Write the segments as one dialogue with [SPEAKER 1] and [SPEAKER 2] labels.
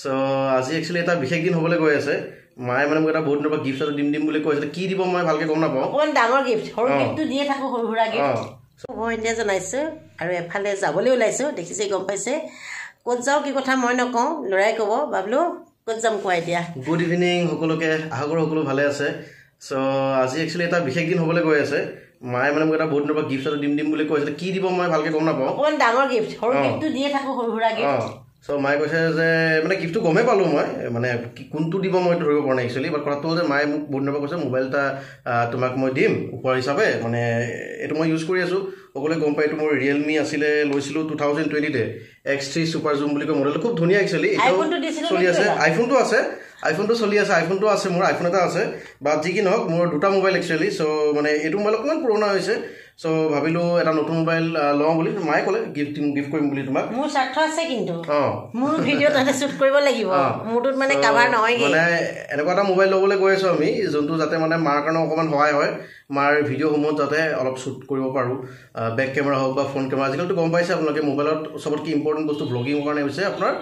[SPEAKER 1] চ' আজি একচুৱেলি এটা বিশেষ দিন হ'বলৈ গৈ আছে। মায়ে মানে মোক এটা বহুত দিনৰ পৰা গিফ্ট এটা দিম দিম বুলি কৈছিলে, কি দিব মই ভালকৈ গম নাপাওঁ।
[SPEAKER 2] অকণমান ডাঙৰ গিফ্ট, সৰু গিফ্টটো দিয়ে থাকোঁ, সৰু সুৰা গিফ্ট। শুভ সন্ধিয়া জনাইছোঁ আৰু এফালে যাবলৈ ওলাইছোঁ, দেখিছে গম পাইছে ক'ত যাওঁ কি কথা মই নকওঁ, ল'ৰাই ক'ব। বাবলু ক'ত যাম কোৱা এতিয়া।
[SPEAKER 1] গুড ইভিনিং সকলোকে, আশা কৰোঁ সকলো ভালে আছে। চ' আজি একচুৱেলি এটা বিশেষ দিন হ'বলৈ গৈ আছে। মায়ে মানে মোক এটা বহুত দিনৰ পৰা গিফ্ট এটা দিম দিম বুলি কৈছিলে, কি দিব মই ভালকৈ গম নাপাওঁ।
[SPEAKER 2] অকণমান ডাঙৰ গিফ্ট, সৰু গিফ্টটো দিয়ে থাকোঁ, সৰু সুৰা গিফ্ট।
[SPEAKER 1] চ' মায়ে কৈছে যে মানে গিফ্টটো গমেই পালোঁ মই, মানে কোনটো দিব মই ধৰিব পৰা নাই একচুৱেলি। বাট কথাটো হ'ল যে মায়ে মোক বহুত দিনৰ পৰা কৈছে মোবাইল এটা তোমাক মই দিম উপহাৰ হিচাপে, মানে এইটো মই ইউজ কৰি আছোঁ, সকলোৱে গম পায়। এইটো মোৰ ৰিয়েলমি আছিলে, লৈছিলোঁ 2020তে, X3 super জুম বুলি কয় মডেলটো, খুব ধুনীয়া একচুৱেলি, চলি আছে। আইফোনটো আছে, আইফোনটো চলি আছে, আইফোনটো আছে, মোৰ আইফোন এটা আছে। বা যি কি নহওক মোৰ দুটা মোবাইল একচুৱেলি। চ' মানে এইটো মোবাইল অকণমান পুৰণা হৈছে, চ' ভাবিলোঁ এটা নতুন মোবাইল লওঁ বুলি। মায়ে ক'লে গিফ্ট দিম, গিফ্ট কৰিম বুলি তোমাক।
[SPEAKER 2] মোৰ স্বাৰ্থ আছে কিন্তু, মোৰ ভিডিঅ' তাতে শ্বুট কৰিব লাগিব, মোৰটোত মানে কাভাৰ নহয়।
[SPEAKER 1] মানে এনেকুৱা এটা মোবাইল ল'বলৈ গৈ আছোঁ আমি, যোনটো যাতে মানে মাৰ কাৰণে অকণমান সহায় হয়, মাৰ ভিডিঅ'সমূহত যাতে অলপ শ্বুট কৰিব পাৰোঁ, বেক কেমেৰা হওক বা ফ্ৰণ্ট কেমেৰা। আজিকালিতো গম পাইছে আপোনালোকে মোবাইলত চবতকৈ ইম্পৰ্টেণ্ট বস্তু ব্লগিঙৰ কাৰণে হৈছে আপোনাৰ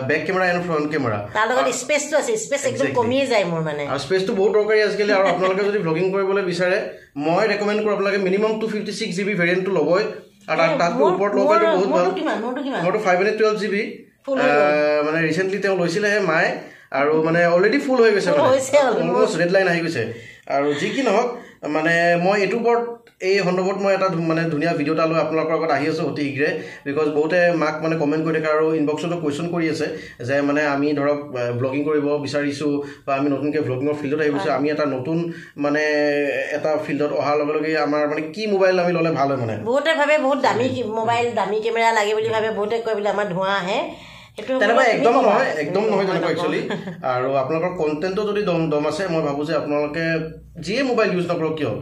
[SPEAKER 1] back camera and front camera.
[SPEAKER 2] তাৰ লগত স্পেচটো আছে, স্পেচ একদম কমিয়ে যায় মোৰ মানে,
[SPEAKER 1] আৰু স্পেচটো বহুত দৰকাৰী আজিকালি। আৰু আপোনালোকে যদি ব্লগিং কৰিবলৈ বিচাৰে, মই ৰেকমেণ্ড কৰোঁ আপোনালোকে মিনিমাম 256 GB ভেৰিয়েণ্টটো ল'বই, আৰু তাতকৈ ওপৰত ল'ব পাৰিলে বহুত ভাল। মোৰটো 512 GB, মানে ৰিচেণ্টলি তেওঁ লৈছিলেহে মায়ে, আৰু মানে অলৰেডি ফুল হৈ গৈছে, মানে অলমষ্ট ৰেড লাইন আহি গৈছে। আৰু যি কি নহওক মানে মই এইটোৰ ওপৰত এই সন্দৰ্ভত মই এটা মানে ধুনীয়া ভিডিঅ' এটা লৈ আপোনালোকৰ আগত আহি আছোঁ অতি শীঘ্ৰে। Because বহুতে মাক মানে কমেণ্ট কৰি থাকে আৰু ইনবক্সতো কুৱেশ্যন কৰি আছে যে মানে আমি ধৰক ব্লগিং কৰিব বিচাৰিছোঁ বা আমি নতুনকৈ ব্লগিঙৰ ফিল্ডত আহিব বিচাৰিছোঁ, আমি এটা নতুন মানে এটা ফিল্ডত অহাৰ লগে লগে আমাৰ মানে কি মোবাইল আমি ল'লে ভাল হয়। মানে
[SPEAKER 2] বহুতে ভাবে বহুত দামী মোবাইল, দামী কেমেৰা লাগে বুলি ভাবে, বহুতে কয় বোলে আমাৰ ধোঁৱা আহে,
[SPEAKER 1] তেনেকুৱা একদম নহয়, একদম নহয় তেনেকুৱা একচুৱেলি। আৰু আপোনালোকৰ কণ্টেণ্টটো যদি দম আছে, মই ভাবোঁ যে আপোনালোকে যিয়ে মোবাইল ইউজ নকৰক কিয়,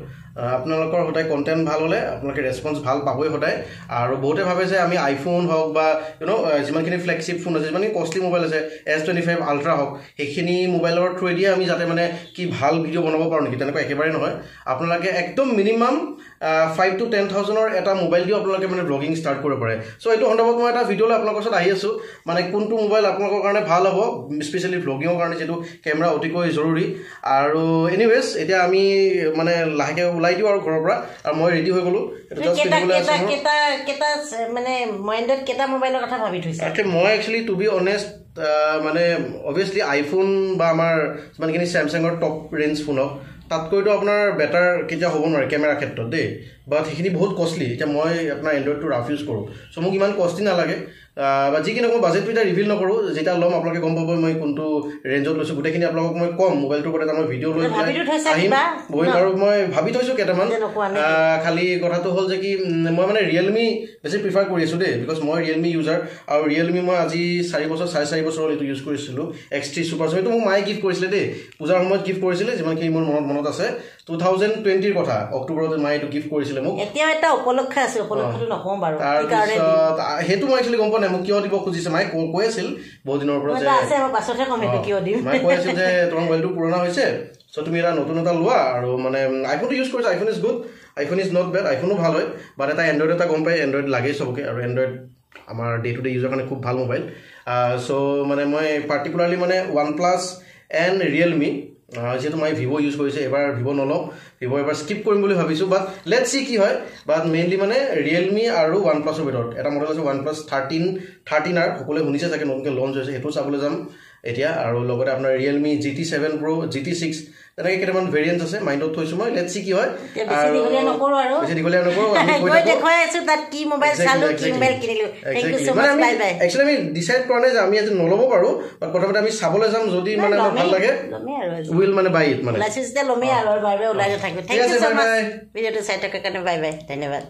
[SPEAKER 1] আপোনালোকৰ সদায় কণ্টেণ্ট ভাল হ'লে আপোনালোকে ৰেচপঞ্চ ভাল পাবই সদায়। আৰু বহুতে ভাবে যে আমি আইফোন হওক বা you know যিমানখিনি ফ্লেগশ্বিপ ফোন আছে, যিমানখিনি কষ্টলি মোবাইল আছে, S25 ultra হওক, সেইখিনি মোবাইলৰ থ্ৰুৱেদিয়ে আমি যাতে মানে কি ভাল ভিডিঅ' বনাব পাৰোঁ নেকি, তেনেকুৱা একেবাৰে নহয়। আপোনালোকে একদম মিনিমাম 5 to 10 থাউজেণ্ডৰ এটা মোবাইল দিও আপোনালোকে মানে ব্লগিং ষ্টাৰ্ট কৰিব পাৰে। চ' এইটো সন্দৰ্ভত মই এটা ভিডিঅ' লৈ আপোনালোকৰ ওচৰত আহি আছোঁ, মানে কোনটো মোবাইল আপোনালোকৰ কাৰণে ভাল হ'ব, স্পেচিয়েলি ব্লগিঙৰ কাৰণে যিটো কেমেৰা অতিকৈ জৰুৰী। আৰু এনিৱেজ এতিয়া আমি মানে লাহেকৈ ওলাই দিওঁ আৰু ঘৰৰ পৰা, আৰু মই ৰেডি হৈ গ'লোঁ। মই একচুৱেলি টু বি অনেষ্ট মানে অভিয়াছলি আইফোন বা আমাৰ যিমানখিনি চেমচাঙৰ টপ ৰেঞ্জ ফোন হওক, তাতকৈতো আপোনাৰ বেটাৰ কেতিয়া হ'ব নোৱাৰে কেমেৰাৰ ক্ষেত্ৰত দেই। বাট সেইখিনি বহুত কষ্টলি। এতিয়া মই আপোনাৰ এণ্ড্ৰইডটো ৰাফ ইউজ কৰোঁ, চ' মোক ইমান কষ্টলি নালাগে। বা যি কি নহওক মই বাজেটটো এতিয়া ৰিভিল নকৰোঁ, যেতিয়া ল'ম আপোনালোকে গম পাব মই কোনটো ৰেঞ্জত লৈছোঁ, গোটেইখিনি আপোনালোকক মই ক'ম। মোবাইলটোৰ ওপৰত এটা মই ভিডিঅ' লৈ আহিম বহিম, আৰু মই ভাবি থৈছোঁ কেইটামান। খালি কথাটো হ'ল যে কি মই মানে ৰিয়েলমি বেছি প্ৰিফাৰ কৰি আছোঁ দেই, because মই ৰিয়েলমি ইউজাৰ। আৰু ৰিয়েলমি মই আজি 4 বছৰ 4.5 বছৰ হ'ল এইটো ইউজ কৰিছিলোঁ, X3 super জুম। এইটো মোক মায়ে গিফ্ট কৰিছিলে দেই, পূজাৰ সময়ত গিফ্ট কৰিছিলে, যিমানখিনি মোৰ মনত আছে। 2020ৰ কথা, অক্টোবৰত মায়ে এইটো গিফ্ট কৰিছিলে মোক।
[SPEAKER 2] এতিয়াও এটা উপলক্ষ আছে, উপলক্ষটো নকওঁ বাৰু।
[SPEAKER 1] তাৰপিছত সেইটো মই একচুৱেলি গম পোৱা নাই মোক কিয় দিব খুজিছে। মায়ে কৈ আছিল বহুত দিনৰ পৰা যে মায়ে কৈ আছিল যে তোমাৰ মোবাইলটো পুৰণা হৈছে, চ' তুমি এটা নতুন এটা লোৱা। আৰু মানে আইফোনটো ইউজ কৰিছা, iPhone is good, iPhone is not bad, আইফোনো ভাল হয়, বাট এটা এণ্ড্ৰইড এটা গম পায় এণ্ড্ৰইড লাগেই চবকে, আৰু এণ্ড্ৰইড আমাৰ ডে টু ডে ইউজৰ কাৰণে খুব ভাল মোবাইল। চ' মানে মই পাৰ্টিকুলাৰলি মানে ওৱান প্লাছ এণ্ড ৰিয়েলমি, যিহেতু মই ভিভ' ইউজ কৰিছোঁ, এইবাৰ ভিভ' নলওঁ, ভিভ' এবাৰ স্কিপ কৰিম বুলি ভাবিছোঁ, বাট let চি কি হয়। বাট মেইনলি মানে ৰিয়েলমি আৰু ওৱান প্লাছৰ ভিতৰত এটা মডেল আছে ওৱান প্লাছ 13 R, সকলোৱে শুনিছে চাগে, নতুনকৈ লঞ্চ হৈছে, সেইটো চাবলৈ যাম এতিয়া। আৰু লগতে আপোনাৰ ৰিয়েলমি GT7 Pro, GT6, তেনেকৈ কেইটামান ভেৰিয়েণ্ট আছে মাইণ্ডত থৈছোঁ মই, let চি কি হয়। বেছি দীঘলীয়া নকৰোঁ, একচুৱেলি আমি ডিচাইড কৰা নাই যে আমি আজি নল'ব পাৰোঁ, বাট প্ৰথমতে আমি চাবলৈ যাম, যদি মানে আমাৰ ভাল লাগে will মানে বাই it মানে
[SPEAKER 2] ভিডিঅ'টো চাই থকাৰ কাৰণে বাই বাই, ধন্যবাদ।